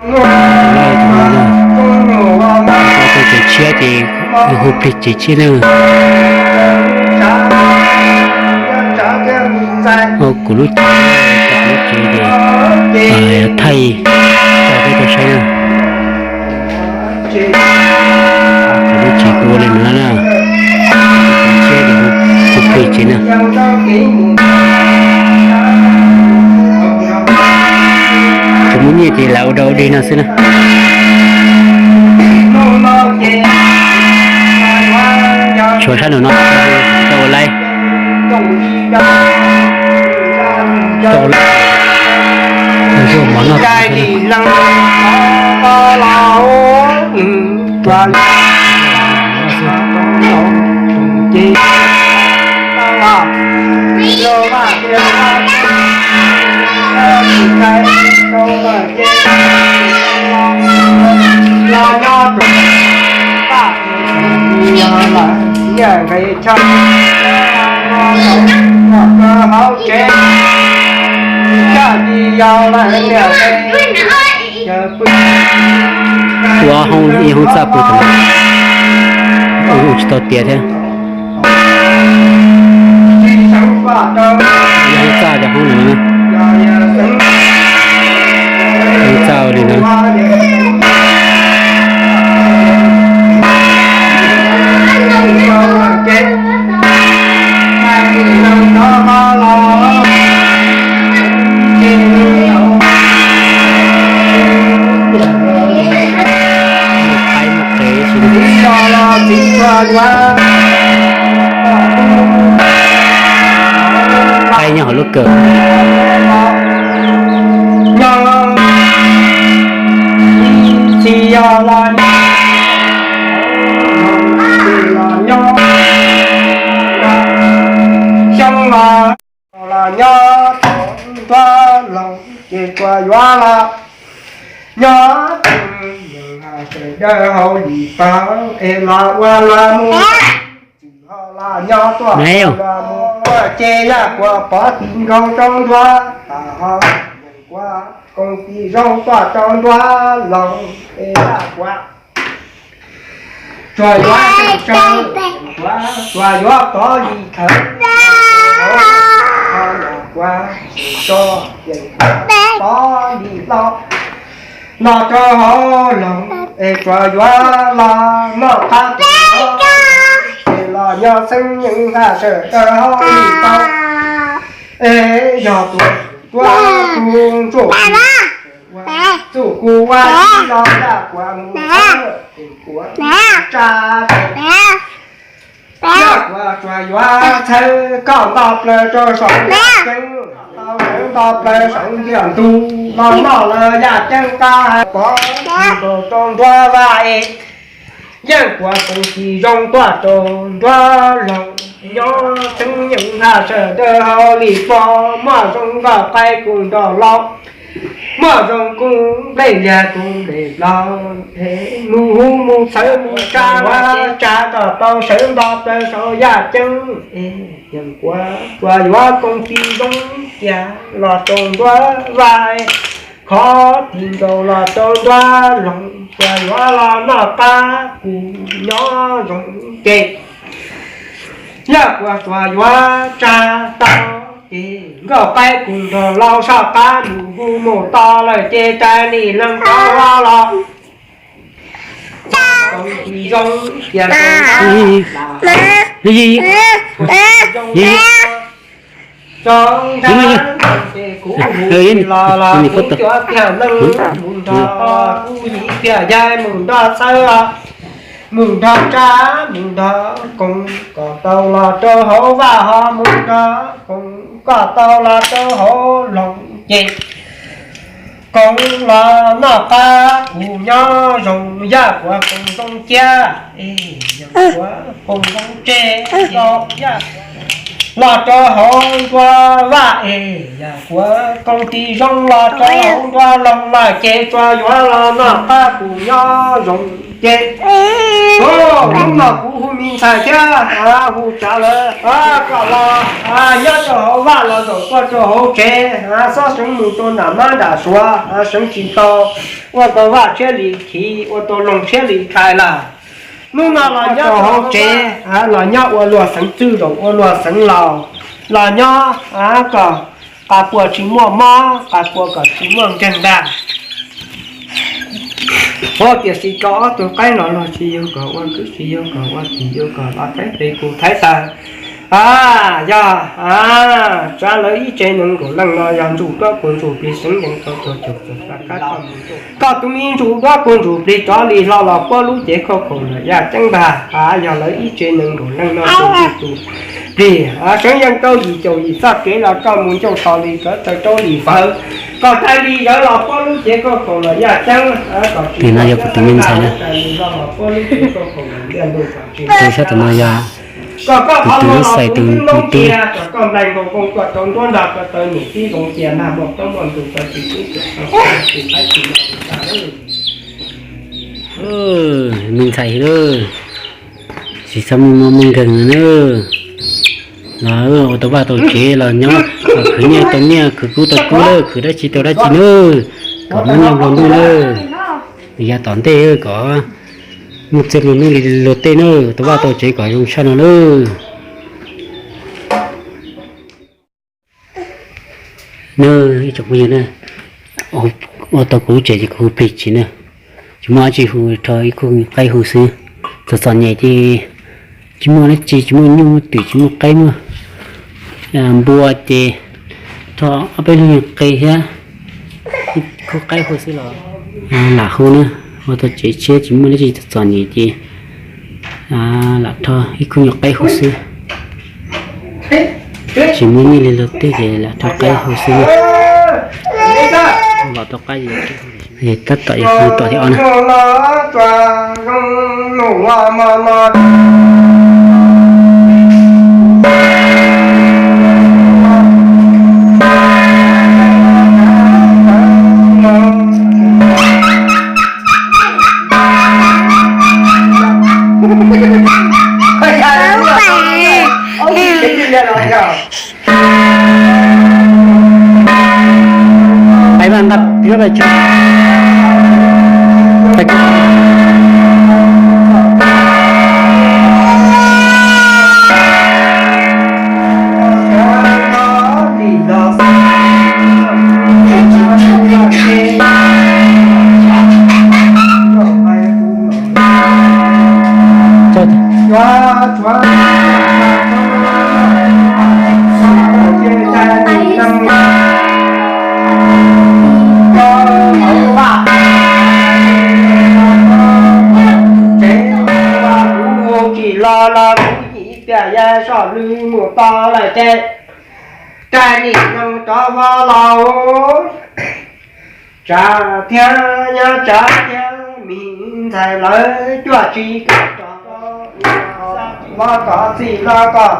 Tus no, tus no, tus tsev tshiab ces yus hu plig tsev tshiab na. Kuv lub tsev, kuv lub tsev ces thaij tso peb tau saib na. Kuv lub tsev kuv ua li no na. Tsev tshiab ces hu plig tsev na. Tsuas muaj nyiaj ces lam ua dog ua dig no xwb na. Tshuav sab nraum no tau ua laib. Tau ua laib. Zuaj mov noj. Ua hoob ib hoob txaj pw thaum no, ua tsis tau tiav thiab. Ib hoob txaj cov hoob no na, hoob txaj li no. Qaib nyob hauv lub kawm. Tsis yog los nyob, los nyob, xyoo los los nyob tau nruab loog ces tsuas yuav los nyob tau sawv daws hauv li pab es los ua los mus. Tsis ho los nyob tuaj los mus tuaj ces yaj kuas pov tis nkaus rau nruab, tas ho kuas koom tis zoo tuaj rau nruab loog es yaj kuas tsuas yuav, tsuas yuav pov li thawv, kuas tso pov li hlau los rau hauv loog es tsuas yuav los noj qab tus es los nyob xeeb nyeem haj sawv daws hauv li tau. Es yog tus tuaj tus ntsuj, txuj kuv ua tsis los yaj kuas mus txhawb kuv tsa, yaj kuas tsuas yuav txhawb koj nto plaws rau saum yaj ceeb, tau sawv nto plaws saum ntiaj ntug los noj lawm yaj ceeb qab pov rau nruab vaj es yeej kuas koom tis zoo tuaj rau nruab loog nyob xeeb nyeem haj sawv daws hauv li pab, muaj zoo nkoj qaib kuj nrog laus, muaj zoo kub nplej liag kuj nplej laus, mus hu mus txhawb mus tsa, tsa kom tau sawv nto plaws saum yaj ceeb. Yeej kuas tsuas yuav koom tis zoo cia los rau nruab vaj, khov tis nkaus los rau nruab loog, tsuas yuav los noj qab kuv nyob zoo ces yaj kuas tsuas yuav tsa tau ces nkoj qaib kuj nrog laus soj qab mus hu mus to lawm ces rais li leej tau los. Zoo tias zoo, zoo, zoo, kuv los los kuv cov tiag neeg mus nrog kuv yim tiag yai mus nrog xawb, mus nrog tsa, mus nrog koom kom tau los rau hauv vaj, ho mus nrog koom kom tau los rau hauv loog ces koom los noj qab kuv nyob zoo, yaj kuas koom zoo cia, yaj kuas koom zoo tseg, yaj los rau hauv nruab vaj es yaj kuas koom tis zoo los rau hauv nruab loog los ces tsuas yuav los noj qab kuv nyob zoo. Ces hnub no kuv hu me ntxhais thiab hu tsav lawv kom los nyob rau hauv vaj los zaum tuaj rau hauv tsev, xob seev mus rau nram mab nram suav, seev tsis tau ua tau vaj tshiab li khiv, ua tau loog tshiab li khais lawm. Hnub no los nyob rau hauv tsev, los nyob ua luag xeev txwj zaum ua luag xeev laus, los nyob kom qas puas tsis muaj mob, qas puas kom tsis muaj nkeeg ntag. Ua tiam sis rau ob tug qaib no los tsis yog kom ua kwv tsis yog kom ua tij, yog kom los thaiv tes kuv thaiv taw. Yog tsav lawv ib tsev nees nkaum leej no yog ntsuj duab kuj ntsuj plig seev yees tau tuag caum txog sab kab koj tus me ntsuj duab kuj ntsuj plig rov li hlo los puab lub cev khauj khaum lawm yaj ceeb ntag. Yog lawv ib tsev nees nkaum leej no tus ntsuj tus plig seev yees rau yim caum yim txoj kev los koj mus ncauj to li kov taw rau li vawv, koj tais li yawv los puab lub cev khauj khaum lawm yaj ceeb. Tus no yog kuv tus me ntxhais na. Tus sab tom no yog kuv tus lub xais tus mus tub. Me ntxhais lawm, tsis txhob muaj mob muaj nkeeg na. Los ua tau vaj tau tsev los nyob, khwv nyiaj tau nyiaj, khwv kub tau kub lawm, khwv dab tsi tau dab tsi na, kom muaj nyiaj nplua nuj lawm. Yav tom ntej kom muaj txiaj nplua nuj li luag tej na, tau vaj tau tsev kom zoo tshaj no lawm. Na, ib tsoom phooj ywg na, ua tau kuv lub tsev ces kuv hu plig tsis na, tsis muaj dab tsi hu, rho ib khub qaib hu xwb. Txom txom nyem ces tsis muaj dab tsi, tsis muaj nyuj muaj twm, tsis muaj qaib muaj npua ces rho ob peb lub nyuag qe thiab ib khub qaib hu xwb los lam hu na. Ua tau tsev tshiab tsis muaj dab tsi txom txom nyem ces lam rho ib khub nyuag qaib hu xwb. Tsis muaj nyiaj li luag tej ces lam rho qaib hu xwb. Los tau qaib tab tom yog hu tom thiab os na. Tsis los los kuv yim tiam yaj soj lwj mus tod lawm ces, rais nim no rov vaj los tsav thiab nyob tsav thiab me ntxhais lawv cuaj tsis kom rov los kom txij los kom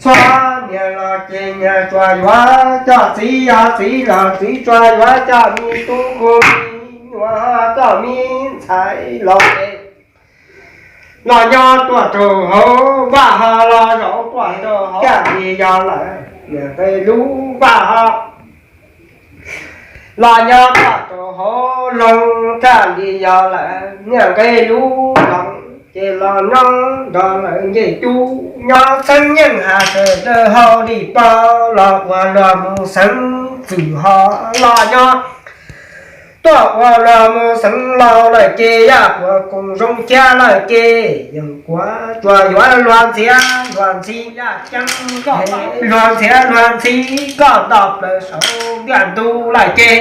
txhua niam los ces niam tsuas yuav coj txiv, yog txiv los txiv tsuas yuav coj me tub hu me nyuam, coj me ntxhais los ces los nyob tuaj rau hauv vaj ho los zaum tuaj rau hauv thiaj li yog lawm niam nqe lub vaj ho. Los nyob tuaj rau hauv loog thiaj li yog lawm niam nqe lub loog, ces los nyob nrog lawv ncej cub nyob txheeb yeej has sawv daws hauj li pog los ua luag mus xeev txwm ho los nyob tuaj ua luag mus xeev laus lawm ces yaj puas koom zoo thiab lawm ces yeej kuav tsuas yuav luag ntxhiab luag ntxhi yaj ceeb, luag ntxhiab luag ntxhi koj nto plaws saum ntiaj ntug lawm ces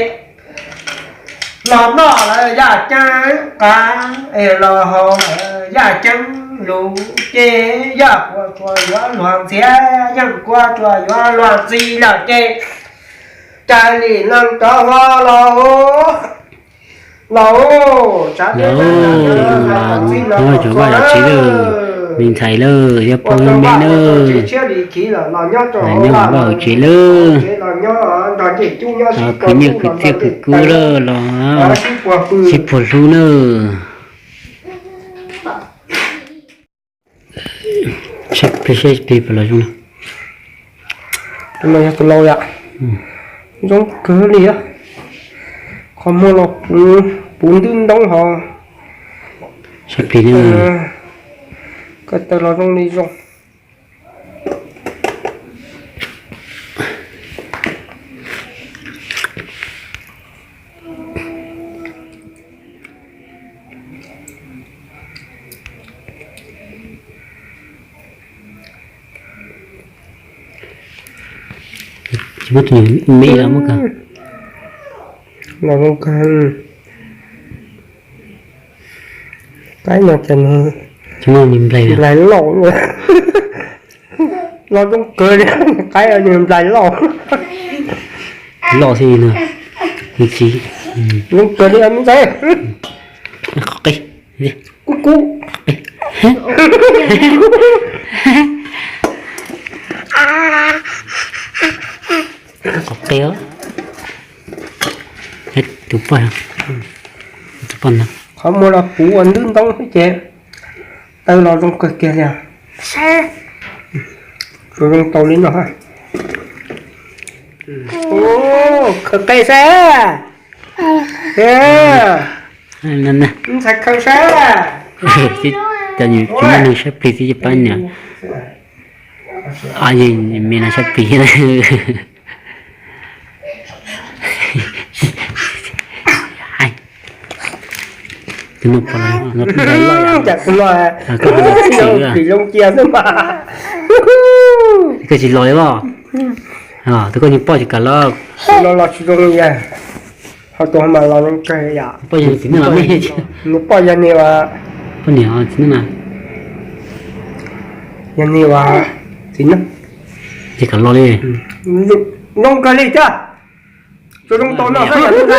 los noj lawm yaj ceeb qav es los haus lawm yaj ceeb lus ces yaj puas tsuas yuav luag ntxhiab yeej kuav tsuas yuav luag ntxhi lawm ces rais lim neeg rov vaj los los Nyob cov vaj cov tsev lawm, me ntxhais lawm, yog pog yog me na, nyob vaj tsev lawm, khwv nyiaj khwv txiaj khwv kub lawm los sib puag hlub nawb. Saib plig seb plig puas los zoo na. Tus no yog tus laus yom. Zoo kawg li os. Qhov muag los puv ntub ntoob hos. Saib plig, ko taw los zoo li zoo. Tsis muaj tus me los muab kawg. Los zoo kawg. Qaib no ces nws nplais loj. Los zoo kawg li, qaib nws nplais loj. Loj xwb no. Nws tsis zoo kawg li me ntxhais. Qhov qe. Kub kub. Qhov qe os. Tus poj, tus poj no. Qhov muag los puv ua ntub ntoob xwb ces taw los zoo kawg kiag li. Zoo tau li no. Khaws qe saib. Ntxhais khaws saib. Tsis muaj neeg saib plig twb cia pab niam. Me no saib plig. Tus no pom, koj ho los tsis, koj tsis los li os. Tus koj niag poj tsis kam los. Los tsis zoo li. Ho tus mas los zoo kawg yom. Poj yog txiv neej los me. Nws poj yog niag, poj niam txiv neej na. Yog niag txiv neej. Tsis kam los li. Zoo kawg li thiab. Tsuas zoo tau noj xwb.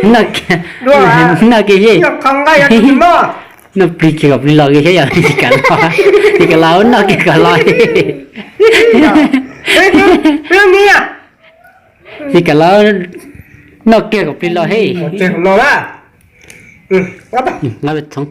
Noj kiag, noj kiag seb. Noj plig kiag kom plig los kiag seb yom. Tsis kam los, tsis kam los, noj kiag kom los. Tsis kam los, noj kiag kom plig los he. Noj peb txhoov.